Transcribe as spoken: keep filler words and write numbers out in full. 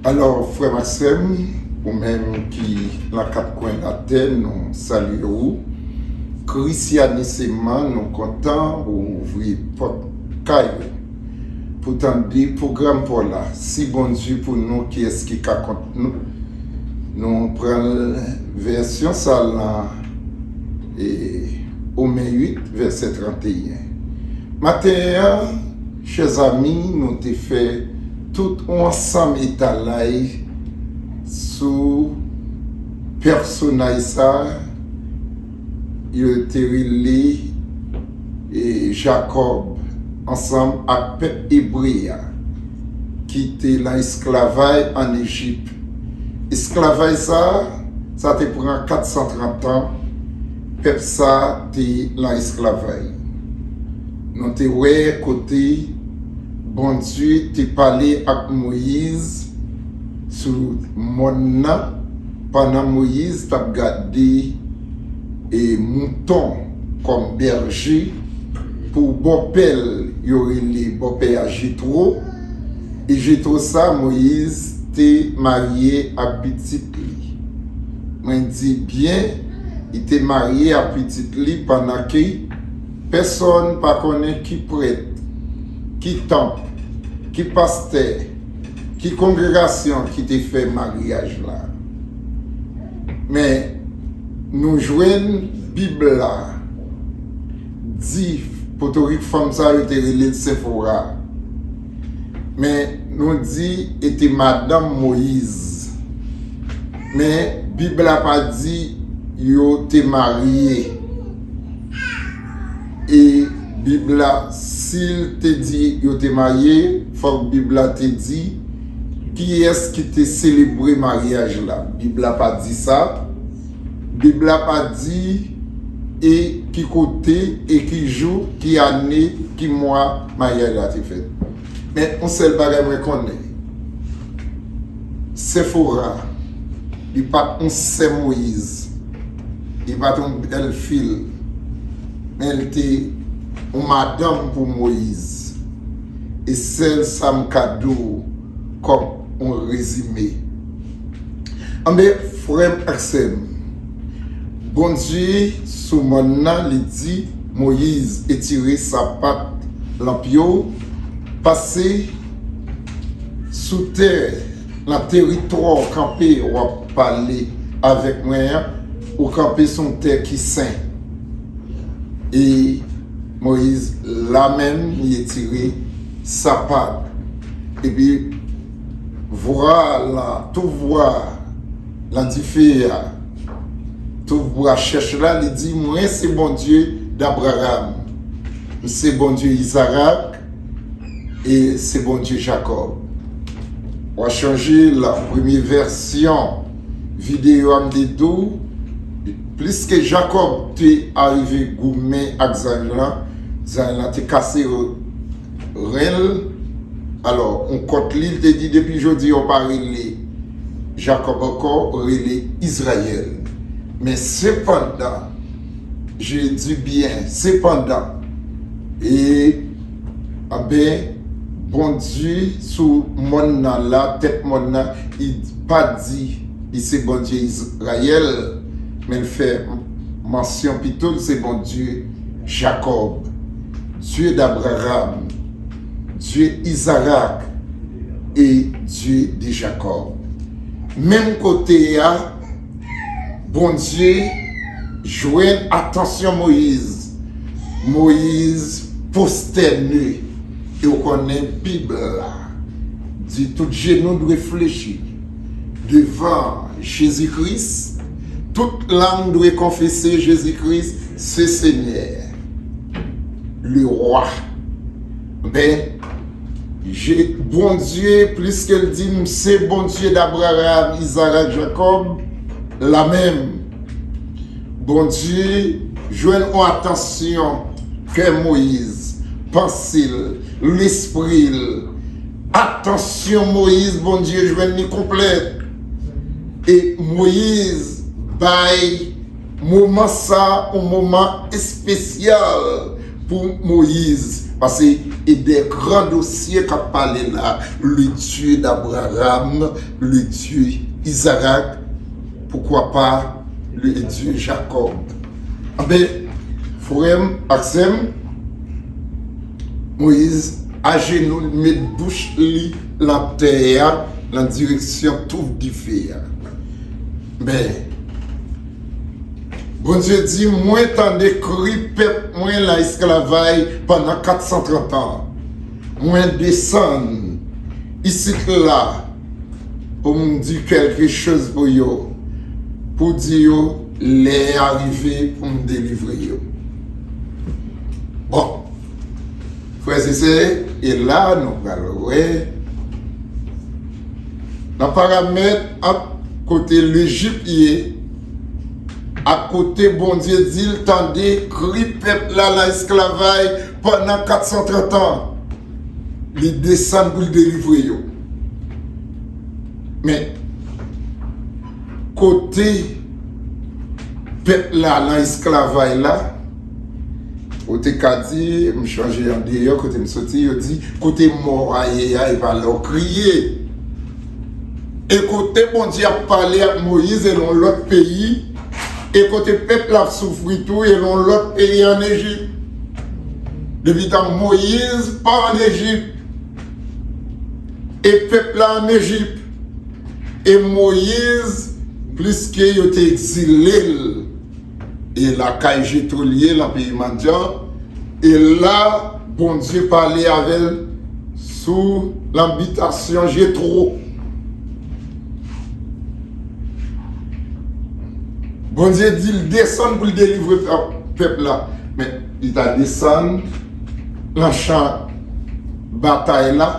Alò, frè m ak sè m, ou menm ki nan kat kwen latè, nou salye ou. Krisyanisman, nou kontan ou ouvri pòt kay ou pou tande pwogram pa w la. Si Bondye pou nou, kiyès ki ka kont nou? Nou pran vèsyon sa nan e, Women uit, vèsè trannteyen. Maten an, chè zanmi, nou te fè tout yon ansanm etalaj sou pèsonaj sa yo te rele e, Jakòb ansanm ak pèp ebre a ki te nan esklavaj ann Ejip. Esklavaj sa, sa te pran kat san trant an, pèp sa te nan esklavaj. Nou te wè kote Bondye te pale ak Moyiz sou mòn nan, pandan Moyiz t ap gade e mouton kòm bèje pou bòpè l yo rele bòpè a Jetwo. E Jetwo sa, Moyiz te marye ak pitit li. Mwen di byen, li te marye ak pitit li pandan ke pèsonn pa konnen ki prèt, ki tanp, ki pastè, ki kongregasyon ki te fè maryaj la. Men, nou jwenn Bib la di Potorik fanm sa yo te rele l Sefora. Men, nou di e te madanm Moyiz. Men, Bib la pa di yo te marye. E Bib la, si l te di yo te marye, fòk Bib la te di kiyès ki te selebre maryaj la. Bib la pa di sa. Bib la pa di e ki kote, e ki jou, ki ane, ki mwa maryaj la te fèt. Men, yon sèl bagay mwen konnen, Sefora, li pa t yon sè Moyiz, li pa t yon bèlfi l, men li te yon madanm pou Moyiz. E sèl sa m ka di w kòm yon rezime. Anben, frè m ak sè m, Bondye sou mòn nan, li di Moyiz etire sapat lan pye w, pase sou tè, nan teritwa w kanpe, w ap pale avèk mwen an, ou kanpe sou yon tè ki sen. E Moyiz la menm, li etire sapat. Epi vwa la, tou vwa lan dife a, tou vwa chèch la, li di, mwen se Bondye d'Abraham, m se Bondye Izarak, e se Bondye Jakòb. W a chonje la premye vèsyon videyo a m te di w, pliske Jakòb te arive goumen ak zanj lan, zanj lan te kase ren l. Alò, yon kòt li, l te di, depi jodi a w pa rele Jakòb ankò, ou rele Izrayèl. Men sepandan, je di byen, sepandan, e, anben, Bondye sou mòn nan la, tèt mòn nan, li pa di li se Bondye Izrayèl, men l fè mansyon pito l se Bondye Jakòb, Dye d'Abraham, Dye Izarak e Dye de Jakòb. Menm kote a, Bondye jwenn atansyon Moyiz. Moyiz pwostène. E w konnen Bib la di tout jenou dwe flechi devan Jezi Kris, tout lang dwe konfese Jezi Kris se Senyè, le Rwa. Ben, Je, Bondye, pliske l di, m se Bondye d'Abraham, Izarak, Jakòb, la menm. Bondye jwenn yon atansyon kè Moyiz, panse l, lespri l. Atansyon Moyiz, Bondye jwenn li konplèt. E Moyiz bay moman sa, yon moman espesyal pou Moyiz, paske e de gran dosye k ap pale la, le Dieu d'Abraham, le Dieu Isaac, pourquoi pas le Dieu Jacob. Anben, frè m ak sè m, Moyiz ajenou, li met bouch li nan tè a, nan direksyon touf dife a. Men, Bondye di, mwen tande kri pèp mwen nan esklavay pandan kat san trant an. Mwen desann isit la pou m di kèlke choz pou yo, pou di yo lè a rive pou m delivre yo. Bon, frè e sè, e la nou pral wè nan paramèt ant kote Lejip ye ak kote Bondye di l tande kri pèp la nan esklavay pandan kat san trant an. Li desann pou l delivre yo. Men, kote pèp la nan esklavay la, ou te ka di, m chanje andeyò kote m soti, yo di, kote mò a ye a, e pa lè w kriye. E kote Bondye ap pale ak Moyiz e nan yon lòt peyi, e kote pèp la ap soufri tou e nan yon lòt peyi ann Ejip. Depi tan Moyiz pa ann Ejip, e pèp la ann Ejip, e Moyiz, pliske yo te egzile l, e lakay Jetwo li ye, nan peyi Madyan, e la, Bondye pale avè l sou lanbitasyon Jetwo. Bondye di l desann pou l delivre pèp la. Men, li ta desann nan chan batay la,